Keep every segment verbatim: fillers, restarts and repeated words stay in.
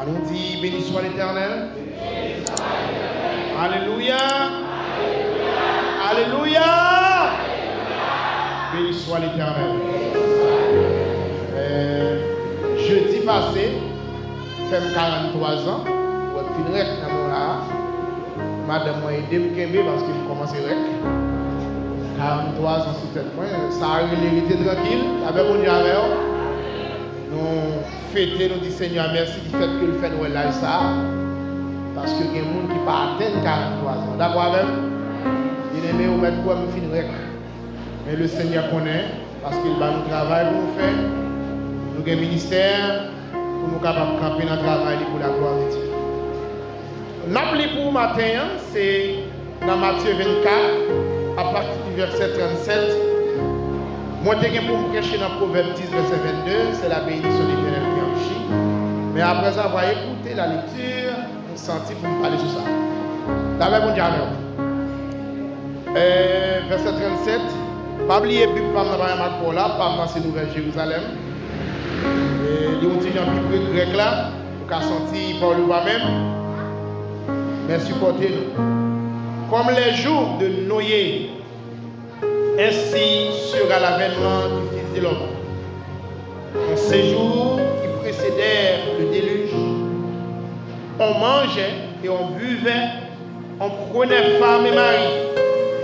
On dit, béni soit l'Éternel. Alelouya. Alelouya. Béni soit l'Éternel. Euh, jeudi passé, fè m karannntwa zan, mwen fin rèk nan mwen la. Madanm mwen ede m kenbe paske m kòmanse rèk. Karannntwa zan sou tèt mwen, sa rele rete trankil, lapè Bondye avè w. Nou fete, nou di Senyè a mèsi di fèt ke l fè n wè laj sa a, paske gen moun ki pa atenn karannntwa zan. Dakò avè m? Byeneme, ou mèt kwè m fin rèk. Men le Senyè konnen, paske l ba nou travay pou nou fè. Nou gen ministè pou nou kapab kanpe nan travay li pou laglwa de Dye. N ap li pou maten an, se nan Matye vennkat, apati di vèsè trannsèt. Mwen te gen pou m preche nan Pwovèb dis, vèsè vennde, c'est la bénédiction de l'Éternel qui enrichit. Men après avoir écouté la lecture, m santi pou m pale sou sa. Lapè Bondye avè w. Euh, vèsè trannsèt, pa bliye Bib pa m nan pa m ak pa w la, pa m nan se Nouvèl Jerizalèm. Euh, li yon ti jan pi pre grèk la. Ou ka santi pawòl yo pa menm, men sipòte nou. Comme les jours de Noé, ainsi sera l'avènement du Fils de l'homme. En ces jours qui précédèrent le déluge, on mangeait et on buvait, on prenait femme et mari,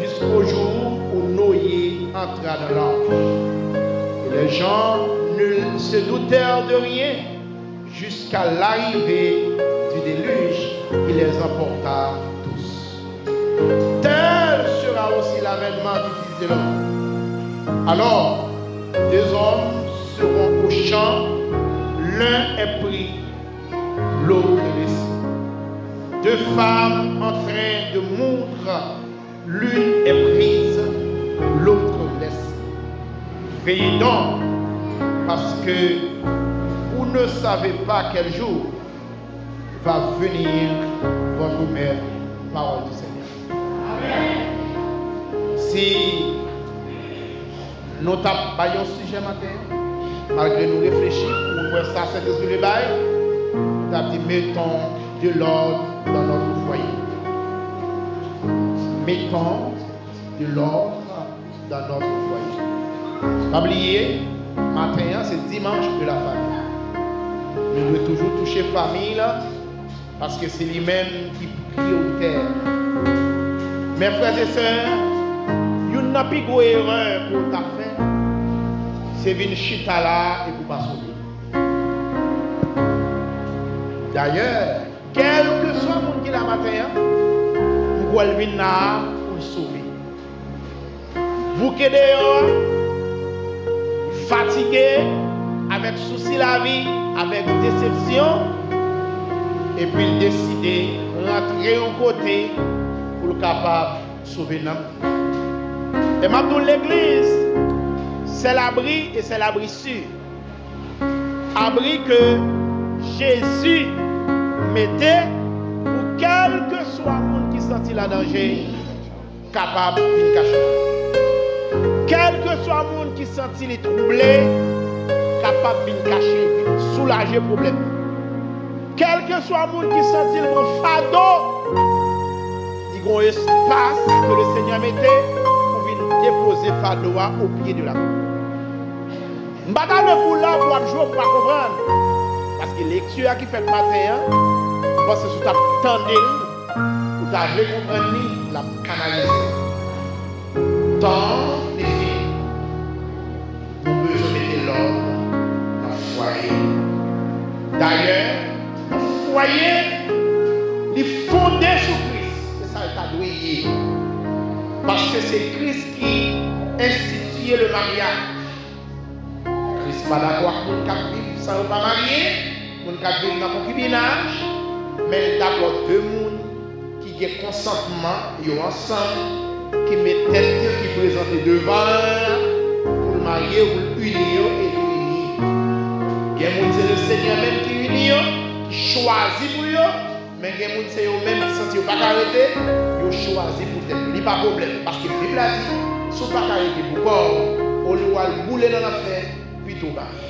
jusqu'au jour où Noé entra dans l'arche. Et les gens ne se doutèrent de rien jusqu'à l'arrivée du déluge qui les emporta tous. Tel sera aussi l'avènement du Fils de l'homme. Alors, deux hommes seront au champ, l'un est pris, l'autre laissé. Deux femmes en train de moudre, l'une est prise, l'autre laissée. Veillez donc, parce que vous ne savez pas quel jour va venir votre maître. Parole du Seigneur. Si nou t ap bay yon sijè maten an, malgre nou reflechi pou nou wè sa Sentespri vle bay, nou t ap di, mettons de l'ordre dans notre foyer. Mettons de l'ordre dans notre foyer. Pa bliye, maten an, se dimanche de la famille. Nou dwe toujou touche fanmi la, paske se li menm ki priyoritè. Men frè e sè, youn nan pi gwo erè ke w ka fè, se vin chita la epi w pa sove. Dayè, kèlkeswa moun ki la maten an, m kwè l vin la a pou l sove. Bouke deyò a, fatige avèk sousi lavi, avèk desepsyon, epi l deside rantre yon kote pou l kapab sove nanm li. E m ap di w, legliz, se labri e se labri si. Abri ke Jezi mete pou kèlkeswa moun ki santi l an danje kapab vin kache. Kèlkeswa moun ki santi li twouble kapab vin kache, vin soulaje pwoblèm li. Kèlkeswa moun ki santi l pran fado, li gen yon espas ke le Senyè mete pou vin depoze fado a o pye de la krou. M pa ta vle pou w la pou w ap jwe, ou pa konprann. Paske lekti a ki fèt maten an, m panse si w t ap tande l, ou ta vle konprann li, l ap kanalize. Tan an fini. Nou bezwen mete lòd nan fwaye. Dayè, yon fwaye, li fonde sou Kris. Se sa l ta dwe ye. Paske se Kris ki enstitiye le maryaj. Kris pa dakò ak moun k ap viv san yo pa marye, moun k ap viv nan konkibinaj, men l dakò de moun ki gen konsantman yo ansanm, ki met tèt yo, ki prezante devan l pou l marye, pou l ini yo e li ini. Gen moun se le Senyè menm ki ini yo, ki chwazi pou yo, men gen moun se yo menm ki santi yo pa ka rete, yo chwazi pou tèt yo. Li pa pwoblèm, paske Bib la di, si w pa ka rete pou kò w, olye w al boule nan lanfè, pito w bare.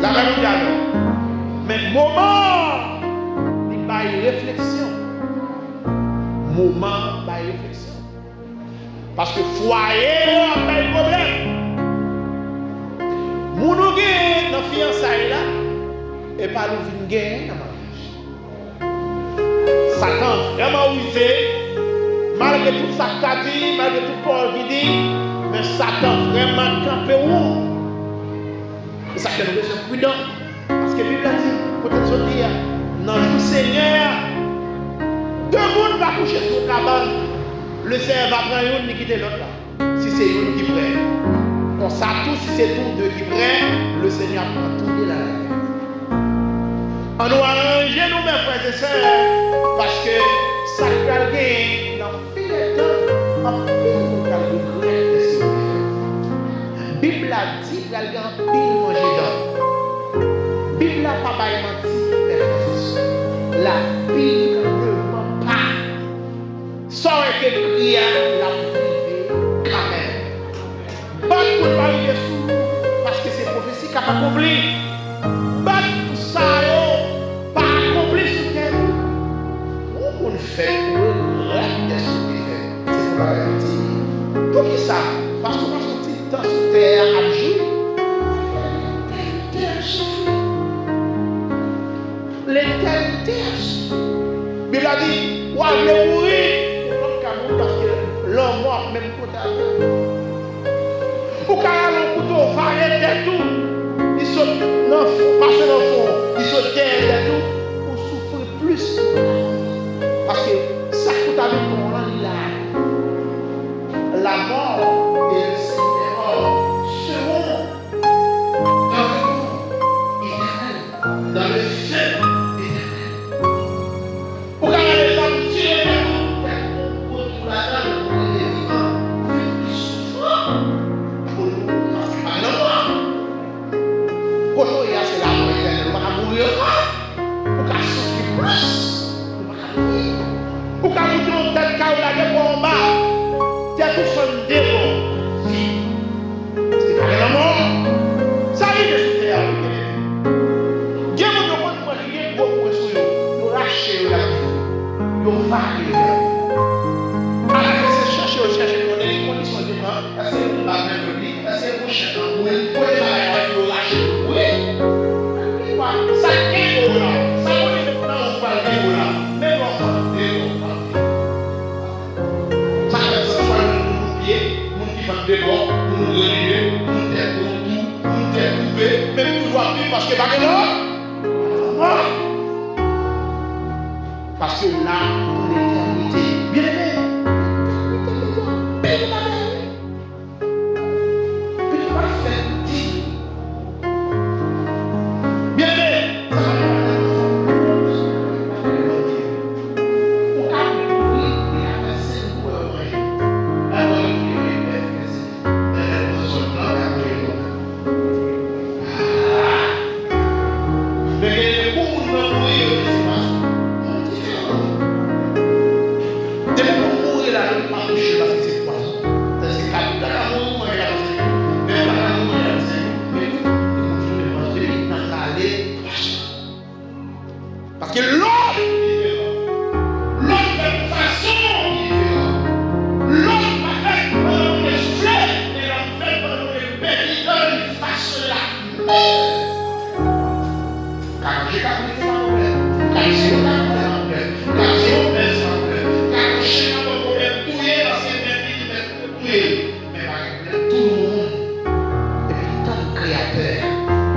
Lapè Bondye avè w. Men moman refleksyon. Moman bay refleksyon. Paske fwaye yo ap bay pwoblèm. Moun ou genyen nan fiyansay la, e pa l ou vin genyen nan maryaj. Satan vrèman rize, malgre tout sa k ka di, malgre tout pawòl ki di, men Satan vrèman kanpe won. Se sa k fè nou bezwen pridan. Paske Bib la di, kote n sot li a, nan jou Senyè a, de moun va kouche sou yon kabann, Lesenyè va pran youn, li kite lòt la. Si se youn ki prè. Konsa tou, si se tou de ki prè, Lesenyè ap pran tou de la. Ann nou aranje nou, men frè e sè, paske sa k pral genyen nan file tan, anpil moun pral regrèt lè se yo te fè. Bib la di pral gen anpil manje dan. Bib la pa bay manti, men frè e sè. La Bible ne ment pas. Sa w wè k ekri a, l ap rive kanmenm. Bat pou l pa rive sou ou, paske se pwofesi k ap akonpli. Bat pou sa yo pa akonpli sou tè nou. Yon moun fèt pou regrèt de sa w te fè. Se pou bagay di. Poukisa? Paske w pase yon ti tan sou tè a ap jwi. Letènite a sou. Bib la di, w a vle mouri, ou p ap ka mouri paske lanmò ap menm kote avè w. Ou ka rale yon kouto vare tèt ou, li sot nan fon, pase nan fon, li sot dèyè tèt ou, ou soufri plis. Paske sa k pou ta vin pran w lan, li la. La mort et le Seigneur seront dans le feu éternel. Dans le feu éternel. Ou ka gade sa pou tire tèt ou, tèt ou, pou ou ladan, pou ou rete vivan, vin pi soufran pou nou, paske pa gen lanmò. Kote w ye a, se lanmò etènèl, ou pa ka mouri ankò. Ou ka soufri plis, ou pa ka mouri. Ou ka moute yon tèt kay ou lage kò w anba, tèt ou fann de bò. Paske pa gen lanmò. Sa rive sou tè a, wi, byeneme. Gen moun yo konn pran lye gwo pwen sou yo, yo rache yo, y ap viv. Yo vale yo, y ap viv. Alòske se chèche yo chèche konnen ki kondisyon yo te pran, èske moun bat menm yo li, èske pwochen an mouri, kote bagay la, yo rache yo, wi. Sa k gen gwo la, sa konnen menm nan ou pral gen gwo la, menm lè w fann de bò, w ap viv. Sa fè san chwa moun pou pye, moun ki fann de bò, moun rele, moun tèt ron tou, moun tèt koupe, men toujou ap viv paske pa gen lanmò. Paske w la pou letènite. Byeneme, letènite mete anpil bagay. Pitit pa fèt di. Byeneme, sa pa yon bagay konsa. Ou ka mouri, li ka fè senk jou wè w manje. Lè w wè l mouri, li fè senk jou. Lè l pran zòn nan, l ka manje tonbe. Ah! Men gen de kou moun nan mouri, yo di se paske moun diferan. Depi moun mouri la, yo pa touche paske se pwazon. Tandis ke kapital la mouri, ou manje l apre senk jou. Men plat la mouri, manje l apre senk jou. Men wi, moun fin manje li, n ap rale pwazon. Paske lòm diferan. Lòm fèt yon fason ki diferan. Lòm pa fèt pandan moun yo soufle, men lòm fèt pandan moun yo pèdi dan li, fasone l ak men l. Ka manje kabrit, se pa pwoblèm. Ka di se yo ka manje, se pa pwoblèm. Ka di se yo bèf, se pa pwoblèm. Ka touche nan pwoblèm, touye, paske men li di mèt touye l. Men pa gen pwoblèm, tou moun. Epi tann Kreyatè a,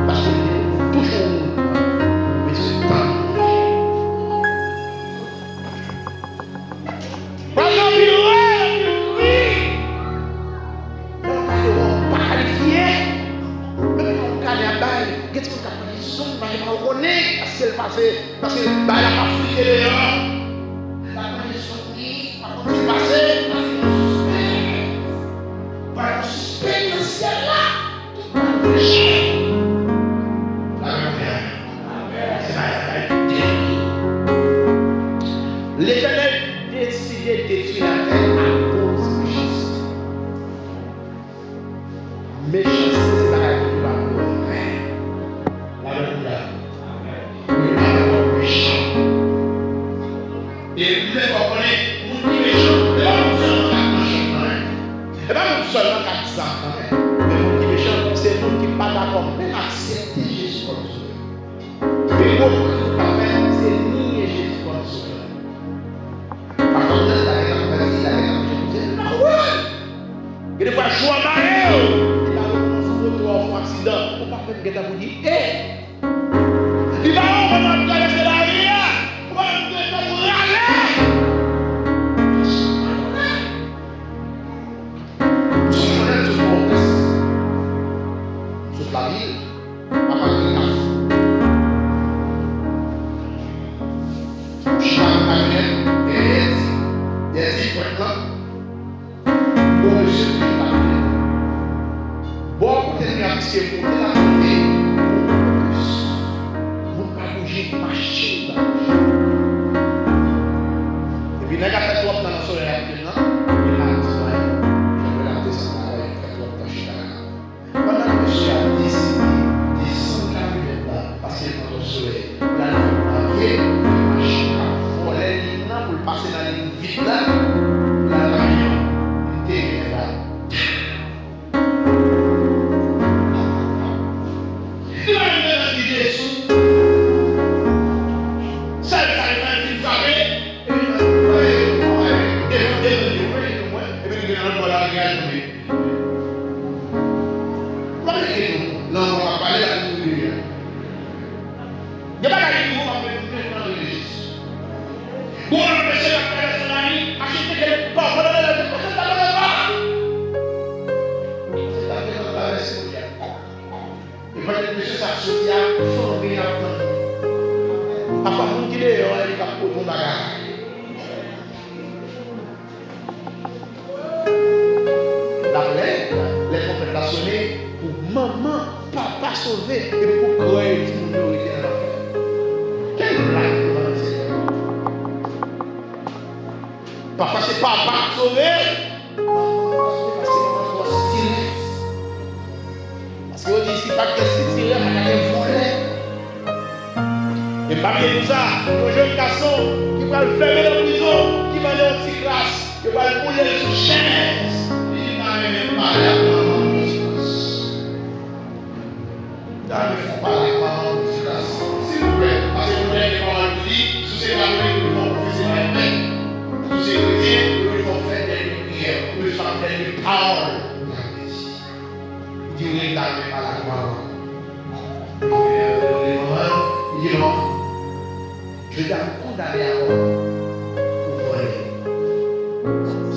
paske li te touche yon moun, ou bezwen tann Bondye. Pral gen anpil rèv, anpil kri. Lè w pale, w pa kalifye. Menm jan yon kanè ap bay, gen timoun k ap manje zong, pa gen pa w konnen, paske l pase, paske bay la pa frite deyò. L ap manje zong li, pa konn sa k pase, paske yon sispens. Pral yon sispens nan syèl la. Tout moun ap preche. Alelouya. Se bagay la ki tèribe. Letènèl deside detwi latè akoz mechanste. Mechanste se bagay Bondye pa vle wè. Alelouya. Bondye pa vle wè mechan. Amèn. Dèyè di, dèyè di pwent lan. Bon, mesye, toujou pa byen. Bò kote nou ye a, piske monte la monte, moun pa bouje, machin pa bouje. Epi nèg la fè twòp tan nan solèy la kote l lan, li pa di anyen. Jèn mwen ap desann la, li fè twòp tan chita la. Pandan ke mesye a deside desann kamyonèt la, paske l pran twòp solèy, pou l al fè yon papye, gen machin k ap vòlè liy nan pou l pase nan liy vit la, pou l al lakay li. Li te gen la. Li pa menm bezwen di Jezi. Sèl sa li fè, li frape. Epi li devan, devan, devan, devan, epi li gen lòt bò la, li al tonbe. Mwen mete nou nan mwen ap pale la pou nou viv la. Gen bagay ki di w ap mete nan legliz. Bon, lòt mesye k ap travèse lari, achte teke pa w pandan lè, se pa sa l ap fè. Se pa sa l ap fè. E pandan mesye sa ap soti a, fanmi ap tann. Pafwa moun ki deyò a, li k ap pote yon bagay. Lapèn, lè twonpèt la sone, pou manman, papa sove, epi pou krèy timoun yo rete nan lanfè. Kèl blag pou manman Senyè? Pafwa se papa k sove, manman pa sove paske manman twò sitirè. Paske yo di si pa t gen sitirè, pa ta gen vòlè. E pa byen di sa, yon jèn gason ki pral fèmen nan prizon, ki mande yon ti gras, yo pral boule l sou chèz. Li di, "M ta renmen pale ak manman m yon ti gras." M ta renmen fè w pale ak manman m yon ti gras. Silvouplè, pase yon dènye pawòl pou li, si w se katolik, ou fò konfese bay mèt. Si w se kretyen, ou fò fè dènye priyè, ou fò fè dènye pawòl. Li di, "Wi, m ta renmen pale ak manman." Li di, "Non, jodi a m kondane a mò pou vòlè."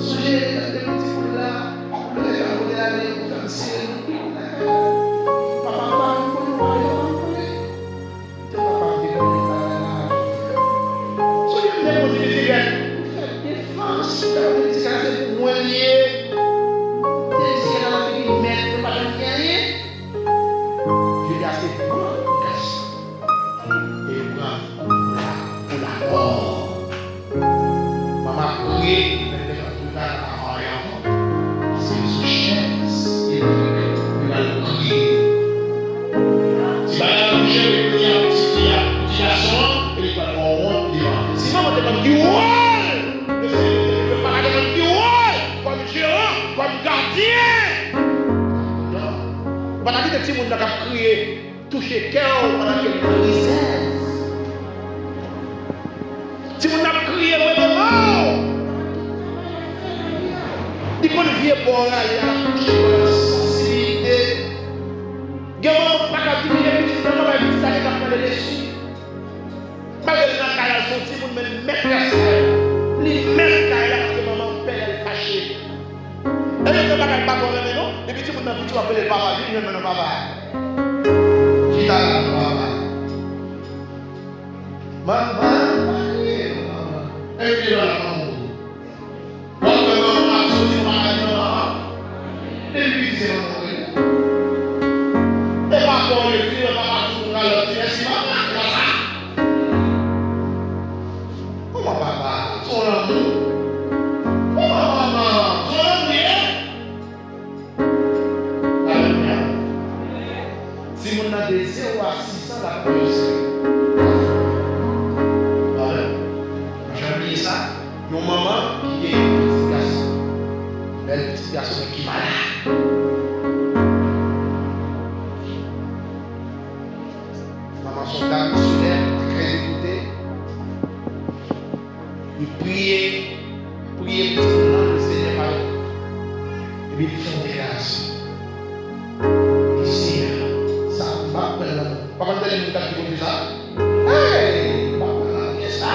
Sonje, lè m te pitit la, lè m te kote la, lè m fè m sere, papa m pa vin konnen, papa m pa vin konnen. Te papa m te konnen bagay la. Sonje m te konn di pitit la, m fè defans, m fè pitit la, se pou mwen li ye. Te di se la figi mèt, yo pa janm gen anyen. Jodi a se pran pou kras. E yo pran pou la, pou lamò. Manman ap kriye, men li pa ka fè anyen ankò. Paske li sou chèz elektrik, li pral kriye. Ti bagay la touche, men kounye a, ti fi a, ti gason an, e li pral fè yon wont devan. Si manman te konn ki wòl, mesye, yo pa ka te konn ki wòl, kòm jeran, kòm gadyen. Non. Ou pa ta kite timoun nan k ap kriye touche kè w pandan ke l nan rizèz. Timoun nan ap kriye, "Rele manman w." Li konn vye bò rale a, l ap touche bò nan sansibilite. Gen manman k pa ka dirije pitit nan, bay pitit la ki t ap pale desi. Malgre l nan kay la, se yon timoun, men mèt kay la. Li mèt kay la, paske manman pè lè l fache. E yo fè bagay pa twò renmen non. Depi timoun nan piti, w ap rele l papa, vin jwenn mwen non papa. Chita la non papa. Manman, pa kriye non manman. E vin la manman. W ap wè manman ap soti, w pa ka di non manman. Depi piti se manman w rele. E pa kò w rele, papa sou moun la lòt, di mèsi manman, se pa sa. Kòman papa, se yon lanmou. Kòman manman, se yon lanmou ye. Alelouya. Timoun nan de zewo a sis an, l ap anrejistre. Amèn. Pa janm bliye sa. Yon manman ki gen yon pitit gason. Bèl pitit gason, men ki malad. Manman se yon dam misyonè, li te trè devote. Li priye, priye pou timoun nan, Senyè pa reponn. Epi li fè yon deklarasyon. Li di, "Senyè, sa m pa pran nan." Ou pa konn tande moun k ap di Bondye sa? Hey! M pa pran nan byen sa.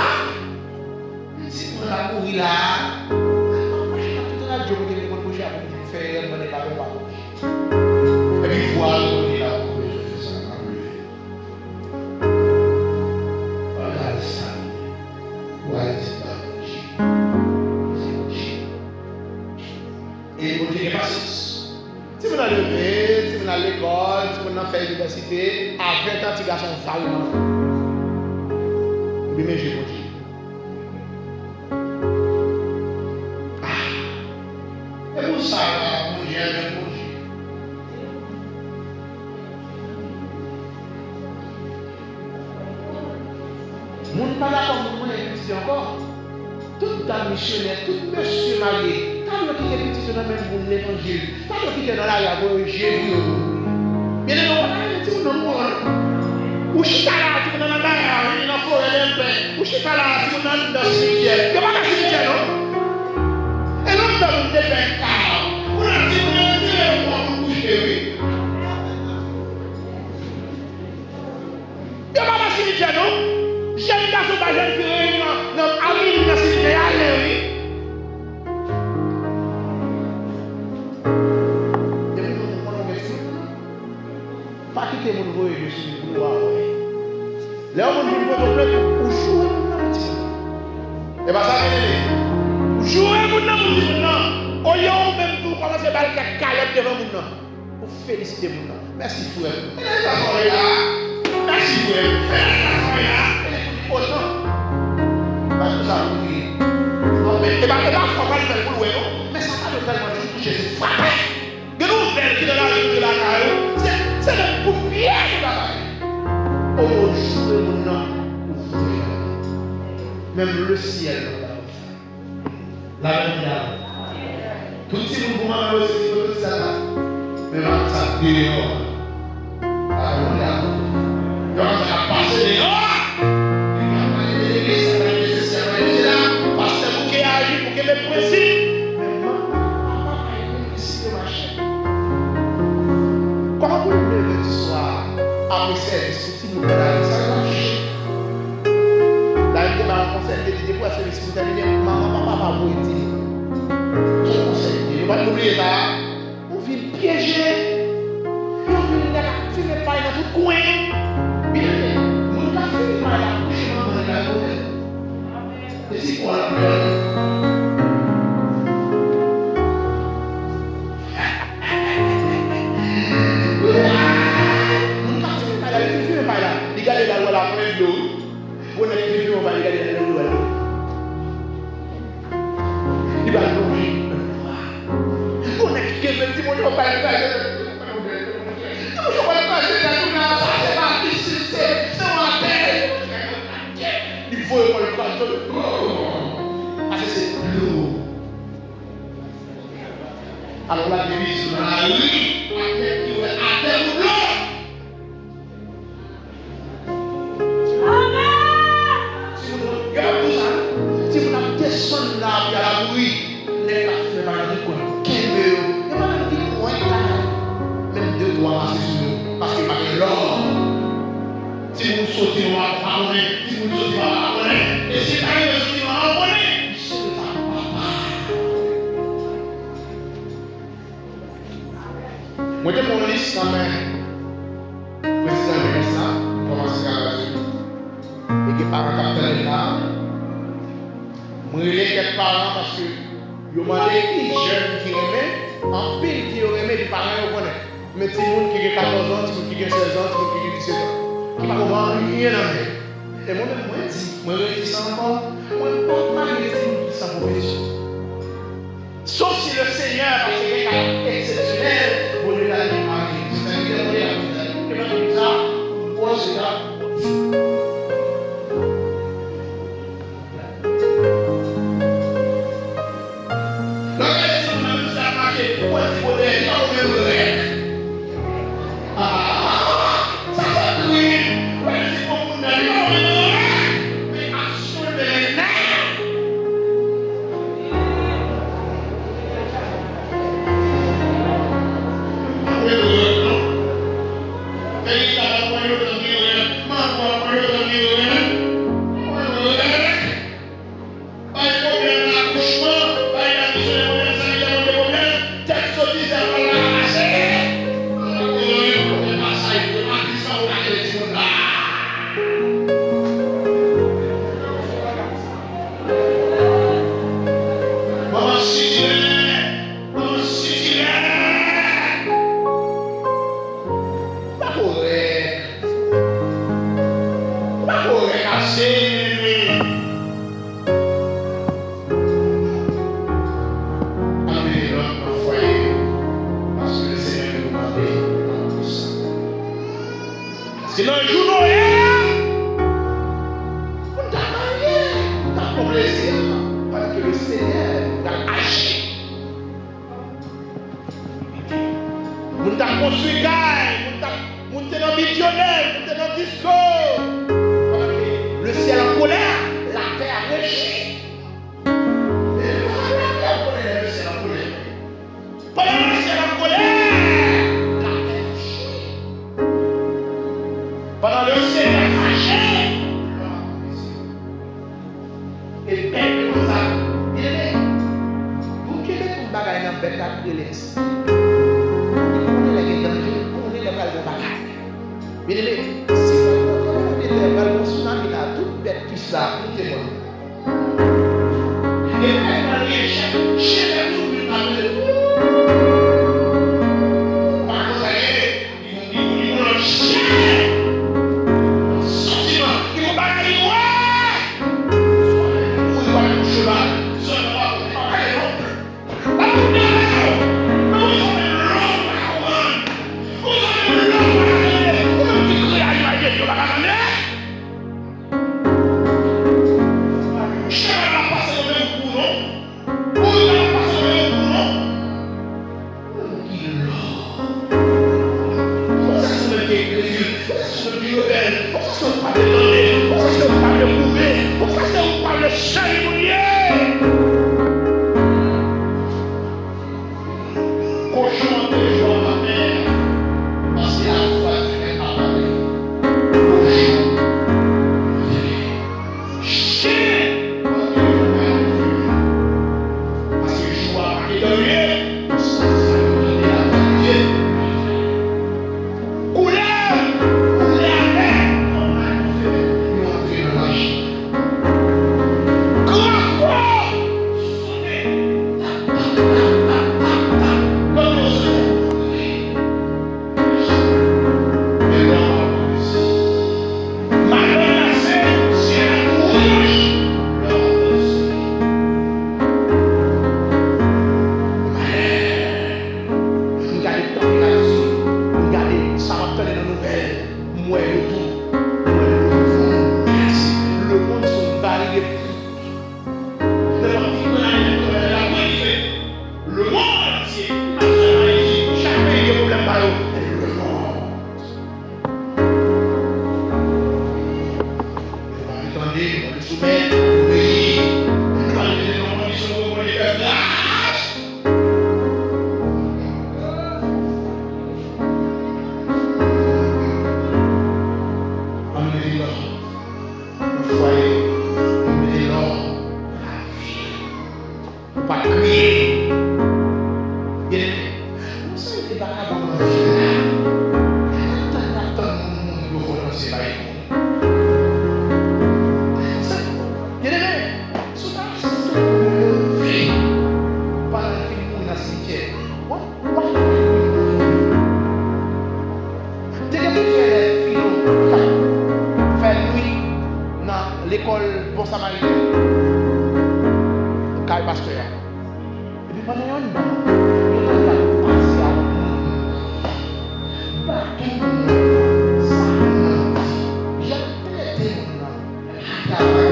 Timoun la mouri la. Mwen pa janm ap kite radyo kote m te konn branche a pou m di m fè erè, m mande padon, m pa konnen. Epi vwa l kote la, ou bezwen fè sa, m ap leve. Gade sa. Ou al di fè inivèsite a ven tan, ti gason va remanke. Epi men je Bondye. Ah! E pou sa, Bondye, e pou Bondye. Moun pa dakò moun mwen gen pitit ankò. Tout dam misyonè, tout mesye marye, ta dwe kite pitit yo nan men moun levanjil. Ta dwe kite nan lari a voye je pou yo. Byeneme, ou pa ta renmen timoun nan mò non. Ou chita la, timoun nan nan garay, nan forè dèpen. Ou chita la, timoun nan anndan simityè. Yo pa nan simityè non. E lontan moun te fè ka. Ou nan timoun nan tire yo pou moun kouche wi. Yo pa nan simityè non. Jèn gason pa jèn fi reyini nan, nan avni nan simityè y ale wi. Depi nou konn ou gen timoun, pa kite moun voye je sou li pou nou pa wè. Lè yon moun vin pote w plent, ou joure moun nan pou timoun nan. E pa sa, byeneme? Ou joure moun nan pou timoun nan. Olye ou menm tou kòmanse ba l kèk kalòt devan moun nan. Ou felisite moun nan. Mèsi, frè m. Mèsi, frè m. Mèsi, frè m. Mèsi, frè m. Mèsi, frè m. Otan. Pa di sa pou li. Non, men, e pa, e pa fò pral fè l pou l wè, non. Men sa pa yo tèlman jis pou Jezi frape. Gen nouvèl ki nan lari yo lakay ou. Se, se nan kout pyè yo ta bay. O, joure moun nan. Ou vle. Menm le syèl nan ta. Lamèn di amèn. Tout timoun pou manman yo se ti kote sa la. Men manman sa deyò. Lamèn di amèn. Yo ap fè ap pase deyò. Li ka pale de legliz, sa pa nesesè, pa nesesè la. Pastè bouke aji, bouke met prensip. Men manman, papa pa gen prensip yo mache. Kòman pou l leve di swa apre sèvis? Timoun nan lari sa yo ap chèche. Lari te ba yon konsèy, li te di depi w wè sèvis pou tèmine, manman, papa pa voye timoun. Se yon konsèy li te. Nou pa t bliye sa a. Ou vin pyeje. Yo vin nèg ap fimen pay nan tout kwen. Byeneme, moun k ap fimen pay la kouche manman li la yo. E si Pòl ap pale? Moun k ap fimen pay la, li fin fimen pay la. Li gade la, l wè la plen dlo wi. Gwo nèg ki fin fimen pay, li gade la, li wè la. Li ba l lonje. Gwo nèg ki kenbe timoun yo bay l. Timoun yo bay l. Se pa pisin, se, se yon apèl. Li voye kò l pran zòn. Pase se dlo. Alò, la deviz nan lari, atè ki wè atè pou dlo. Amen! Timoun yo, yo ap di sa, non? Timoun ap desann la, ap al labouri. Nèg la fè bagay nan kwen. Kenbe yo. Yo pa menm gen pwen la. Menm de twa pase sou yo. Paske pa gen lòd. Timoun soti, yo pa konnen. Timoun soti, yo pa konnen. E si pa yo soti, yo pa konnen. Misye pa papa. Mwen te pran yon lis nan men prezidan jenès la, m kòmanse travay sou li. E gen paran k ap tande m la. Mwen rele kèk paran paske yo mande ki jèn ki renmen, anpil ki yo renmen, epi paran yo konnen. Men timoun ki gen katòz an, timoun ki gen sèz an, timoun ki gen disèt an, ki pa konprann anyen nan men. E mwen menm, mwen di, mwen redi sa ankò, mwen pa pale de timoun ki san pwofesyon. Sof si le Senyè, paske gen ka eksepsyonèl, Bondye ta di, "Ah, se sa ki te voye la, se sa ki te voye la." Lè w gade timoun nan, misye ap mache, ou wè ti bò dèyè, li pa konn menm rèd. Ah, sa se krim. Ou wè ti bò moun nan, li pa konn menm rèd. Men aksyon l menm nèg. Ou pa konn menm rèd, non. Fè Plezi a, paske le Senyè pral aji. Moun t ap konstwi kay, moun t ap, moun te nan milyonè, moun te nan disko. Pandan ke le syèl an kolè, latè ap rejwi. E pa latè ap kolè, le syèl an kolè. Pandan le syèl an kolè, latè ap jwi. Pandan le Senyè fache, glwa ap plezi. E pèp yo konsa, byeneme, pou kenbe tout bagay nan bèt la k rele enstink. Li konnen lè gen danje, li konnen lè pral gen bagay. Byeneme, si yon tranblemanntè, pral gen tsunami la, tout bèt ki sa, moute mòn. E pèp la gen chen, chen fè tout moun pa vle. Pa konsa ye. Li gon, li gon, li gon lòt chen. Santiman. Li gon bagay li wè. Ou li wè yon cheval. Zòn nan pa konn, li pa pale non. Pa konn bagay yo. Men ou zòn menm lòm pa konprann. Ou zòn menm lòm pa tande. Ou menm ki kreye a imaj de Dye, ou pa ka tande. Cheval la pase nan menm kou non. Ou pa ka pase nan menm kou non. Ou ki lò? Ou sa se ou menm ki ekriti? Ou sa se ou menm ki rebèl? Ou sa se ou pa vle tande? Ou sa se ou pa vle pwouve? Ou sa se ou pa vle chanje moun ye? Kochon an te jwe anba tè, paske lavwa di mèt a pale. Kochon an te jwe. Chen! Paske jou a pa gen danje, paske sa yo tande lavwa de Dye. Koule! Koule atè! Yo antre nan lach. Krapo! Sonnen! Tap, tap, tap, tap, tap, tap! Lòt yo sonnen. M gade tanperati, m gade sa m ap tande nan nouvèl, m wè yo tou, m wè lemonn glase. Lemonn se yon varye de Nan yon ti pwen ane, nan yon ti pwen ane, la mwen ki fè lemonn antye ap travay isit, chak peyi gen pwoblèm pa yo. Men lemonn. Nou pa vle tande, nou pa vle soumèt, nou vle obeyi. Nou pa vle mete nan kondisyon pou yo mande fè gras. Ann mete lòd. Nan fwaye, nou mete lò nan lavi. Ou pa t kriye. Byeneme, yon seri de vakabon nan vil la. N ap tann, n ap tann moun mouri, yo kòmanse bay moun. Sa, byeneme, si w ta asiste yon moun mouri, pandan l fin mouri nan simityè, w ap, w ap fè moun mouri. Te gen plizyè elèv filo k ap fè nuit nan lekòl Bon Samariten, kay pastè a. Epi pandan yonn nan yo tande y ap pase a yon moun, bagay moun nan, sa moun nan di, jan l trete moun nan, ata bagay.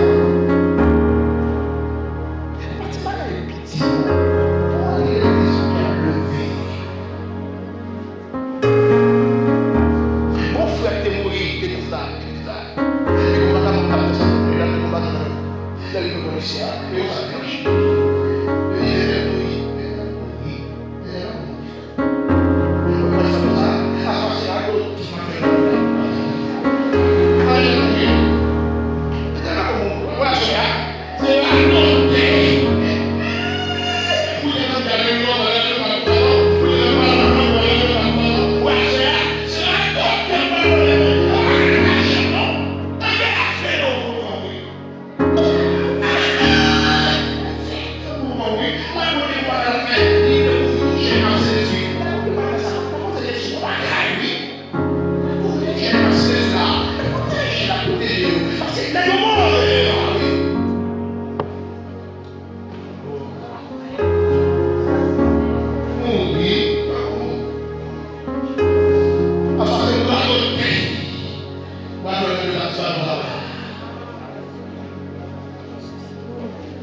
E pa ti bagay piti non. Pou w antre legliz ou ki ap leve. Gon frè k te mouri, te konsa, te konsa. Li konn pa ka monte ap desann, li la te konn pa nan men. Lè li te konn isi a, li konsa te mache. Li te mouri, li te mouri, li te mouri. Ou konn sa konsa, a pase a do, ti maten. Alelouya. Li te la konn, wè, wè, wè. Mwen konnen jèn ap sezi la, e pou te jèn ap pwoteje yo, paske nèg yo move yo, wi.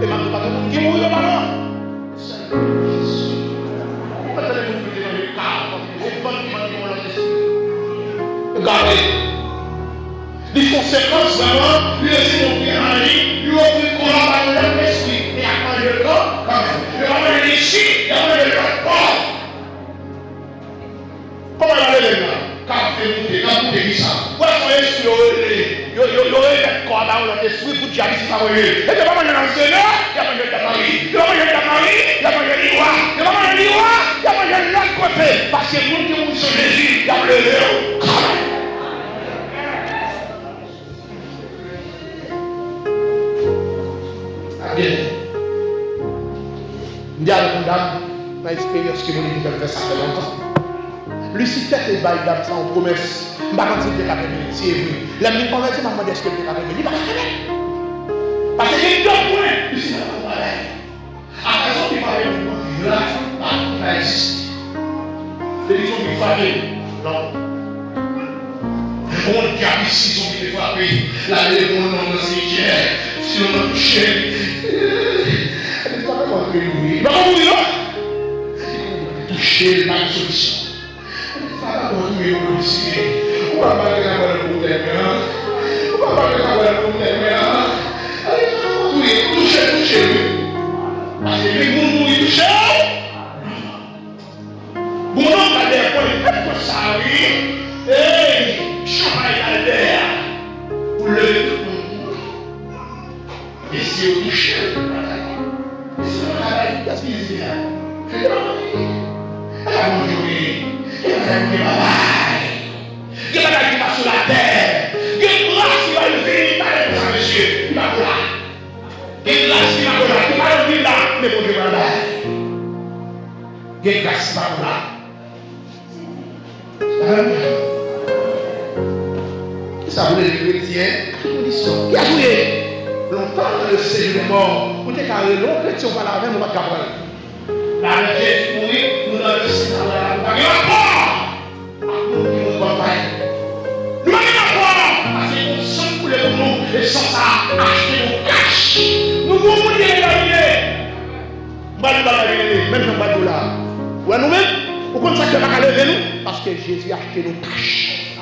E m ap di, pa gen moun ki mouri yo pa non. Mwen tande moun ki te nan yon ka, yon bann ki mande yon lòt lespri. Gade. Li konsekans vrèman, li resi moun ki anni, li ofri kò a ba yon lòt lespri, e y ap manje l kanmenm. Yo pa manje li isit, y ap manje l lòt bò. Kòman y ap leve l la? K ap fè moute, k ap moute kisa? Ou wè se yon lespri yo rele, yo, yo, yo remèt kò a ba yon lòt lespri pou dyab isit pa manje l. Ebyen pa manje l nan Senyè, y ap manje l Dèlmari. Yo pa manje l Dèlmari, y ap manje l Liwa. Yo pa manje l Liwa, y ap manje l lòt kote. Paske moun ki mouri san Jezi, y ap leve yo kanmenm. Ap byen. M te avèk yon dam nan eksperyans ke Bondye te fè m fè sa fè lontan. Lisifè te bay dam sa yon pwomès. M pa konn si l te ka kenbe l, si e vre. Lè m vin konvèti, m ap mande èske l te ka kenbe l. Li pa ka kenbe l. Paske gen de pwen Lisifè fè yon bagay. Apre zonbi frape m, m konn viv la, pa tout la egziste. Depi zonbi frape m, non. Yon dyab isi zonbi te frape, l al leve yon nonm nan simityè, si yon nonm touche l, li pa ka mouri, li pa ka mouri non. Touche l, pa gen solisyon. Sa pa bon touye moun isi. Ou pa pale nan bwè nan pou tèt mwen an. Ou pa pale nan bwè nan pou tèt mwen an. Touye, touche, touche wi. Paske li moun mouri touche. Bon non, pa dèyè pwen, pèp sa wi. Ey, chanpay al atè. Gen gras ki pral vin, pa gen konsa, mesye, li pa pou la. Gen gras ki pa pou la, ki pa vin la, men Bondye pral bay. Gen gras ki pa pou la. Alelouya. Kisa pou rele kretyen? Ki kondisyon? Kiyès ou ye? Longtemps dans le séjour des morts, ou te ka rele yon kretyen, ou pale avè l, ou pa t ka pran l. Lè Jezi mouri, nou nan le séjour, nou pa gen rapò ak moun ki mouri bò pay. Nou pa gen rapò, paske yon san koule pou nou, e san sa a achte nou kach. Nou gon moun ki kontamine. M pral di bagay ki rele, menm jan m pral di w la. Ou wè nou menm? Ou konn sa k fè pa ka leve nou? Paske Jezi achte nou kach.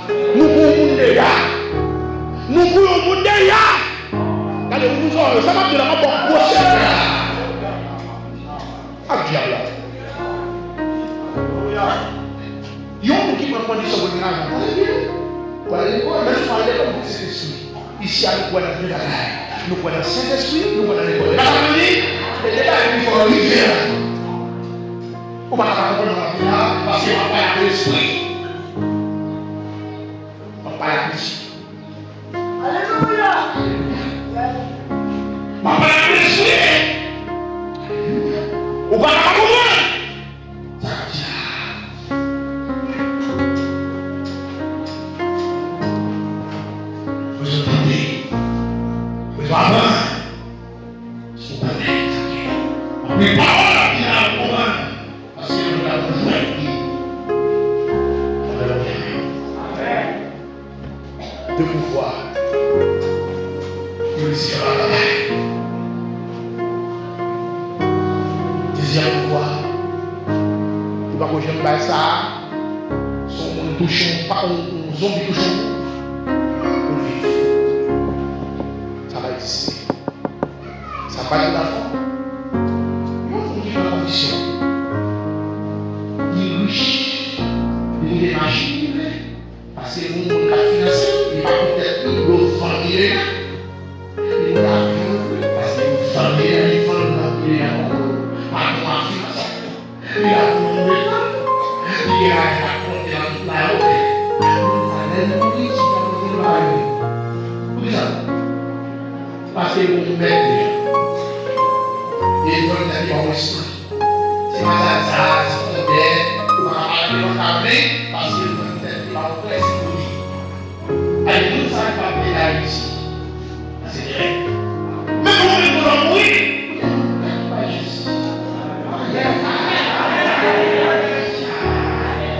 Nou pou yon moun deja. Nou pou yon moun deja. Gade, ouvri zòrèy, sa m ap di la, m ap ba w gwo sekrè. Ak dyab la. Yon moun ki pran kondisyon pou l gen lajan, tande byen. Ou al lekòl, menm si w al lekòl, ou gen Sentespri. Isi a, nou kwè nan de bagay. Nou kwè nan Sentespri, nou kwè nan lekòl. E pa sa m di? E de bagay ki fò rive la. Ou pa ka pa konprann sa m ap di la, paske w ap pale ak lespri. W ap pale ak lespri. Alelouya! M ap pale ak lespri. Ou pa ka pa konprann. Sa k ap di la. Bezwen tande. Bezwen aprann. Si w pa tande sa k gen. Men pawòl ap di la, ou konprann. Paske nou ta pou jwenn li. Alelouya. Amen. De pouvwa. Yo resi fè bagay. Dezyèm pouvwa. Li pa ko janm bay sa. Si yon moun touche w, pa yon, yon zonbi touche w, ou viv. Sa pa egziste. Sa pa di dakò. Yon moun ki nan kondisyon, li rich, li gen machin, li vle. Paske yon moun k ap finanse l, li pa pou tèt li, yo vann li deja. Li ta vann li, paske yo vann li deja, li vann nan li deja ankò. Patwon a finanse l. Li la pou yon moun deja. Li gen lajan k ap konte nan tout lari. Moun sa lè l mouri, ti jan pou moun pa yo. Poukisa? Paske l gon mèt deja. E vann tèt li pa yon espri. Se pa sa, sa, se yon dèt, ou pa ka pale devan tab li, paske l vann tèt li pa yon prensip pou li. Ay, moun sa ki pa vle Ayiti. Sa se trè. Men pou moun pou lòt mouri. Ou te moun ki pa jis. Mesye, mesye, mesye, mesye.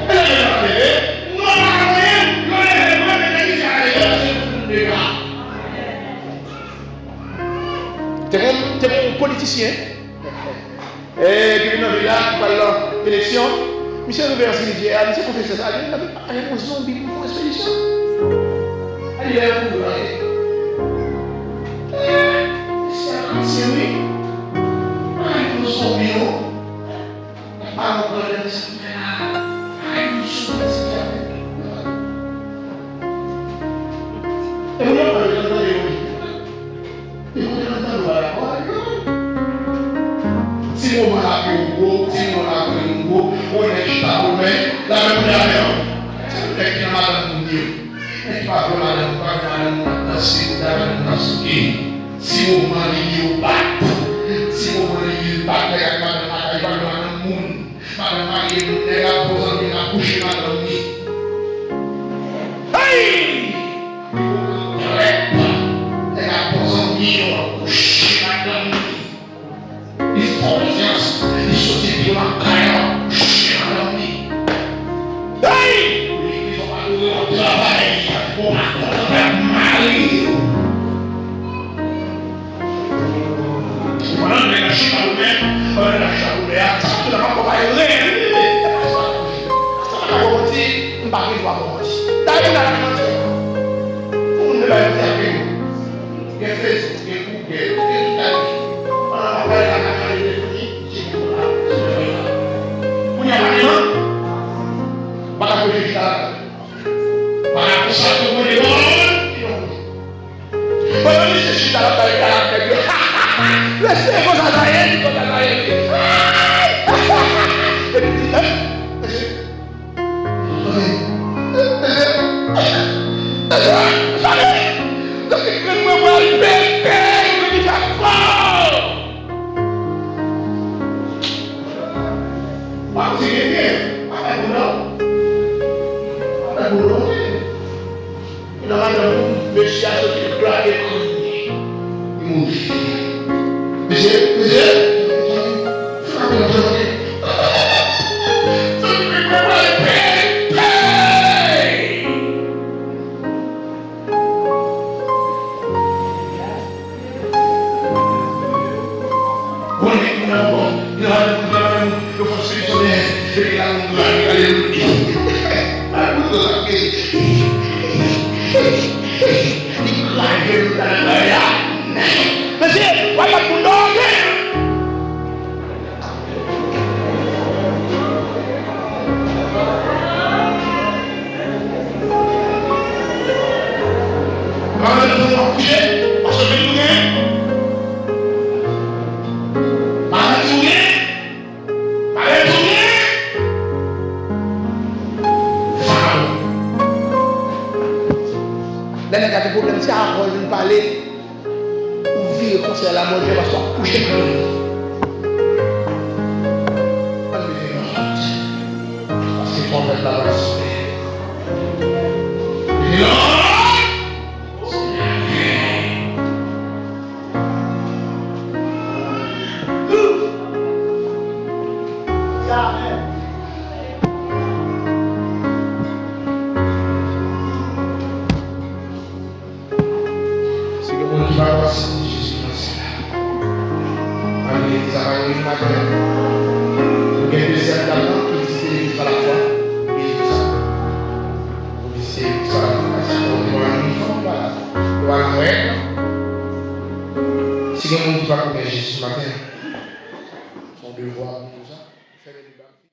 Mesye, mesye, mesye. Non, pa ka mouri. Yo leve mwen, men nèg isi a leve, se pou moun deja. Te gon, te gon politisyen, e, ki vin nan vil la, ki pral lan eleksyon. Misye rive an simetiè a, misye konfese sa, li di, "Mezanmi, pa gen yon zonbi pou fè yon ekspedisyon." A li lè yo kouri, e, misye a kritye, wi. Pa gen yon zonbi, non. Nèg pa konprann sa m fè la. Ay, misye, misye. E moun yo pran yo tande yo. E moun yo tande yo pa dakò avèk yo. Ti moman la pi gwo, ti moman la pi gwo, ou nèg chita pou men, la menm moun avè yo. Se pou nèg ki nan madanm moun yo. Nèg ki pa vle madanm, pa vle madanm moun ap danse, pou madanm moun ap souke. Ti moman li li yo bat. Ti moman li li bat nèg ak madanm lakay, pa vle madanm moun. Madanm marye moun, nèg ap pran zanmi l ap kouche madanm li. Hey! Li gon trèt. Nèg ap pran zanmi l ap kouche madanm li. Li fè konfyans, li soti pi lwen kay la, ap kouche madanm li. Hey! Legliz ou pa dwe w ap travay, ou pa kontan ak mari w. Pandan nèg la chita pou men, pandan nèg la chita pou men a, sa ki la pa konpayi reyèl. Sa pa ka bon manti, m pa gen dwa bon manti. Dayè pou nèg la manti. Pou moun de la yo di ap gen. Gen Facebook, gen Google, gen tout bagay. Pandan w ap gade la, gade telefòn li, se pou la. Kounye a pa gen non. Pa ka pede chita la. Pa ka konsa tou moun de bon. Pandan misye chita l ap bay karaktè yo. Mesye, konsa sa ye, li konsa sa ye. Epi di, eh, mesye. Mesye, mesye, Nan madanm ou, mesye a soti plake kòn li. Li mouri. Mesye, mesye, se pa mwen, se pa mwen. Soti plake kòn li. Konnen moun nan bon, li nan randevou nan men moun, yo fè spirityonè, epi la moun la, alelouya. Alelouya. Li kraze moun la nan kay la. Mesye, w ap bat moun dòkè. Maladi w ap kouche, paske vin tounen. Maladi w gen, maladi w gen. Sa w. Lè nèg la gen pwoblèm, se avè w l vin pale. Ou vire konsèy la, Bondye, paske w ap kouche pou li. Ann mete nan vant. Paske pwofèt la pral sove. Mete nan vant. Amen. Si gen moun ki pa kwè si Jezi nan syèl la, ann legliz la pa gen yon maten. Nou gen de sèt ladan ki vizite legliz pa lafwa. Legliz sa. Nou vizite legliz pa lafwa. Sa fè nou te pran yon inifòm pa lafwa. Nou pa nan règ. Si gen moun ki pa konnen Jezi maten, se yon devwa.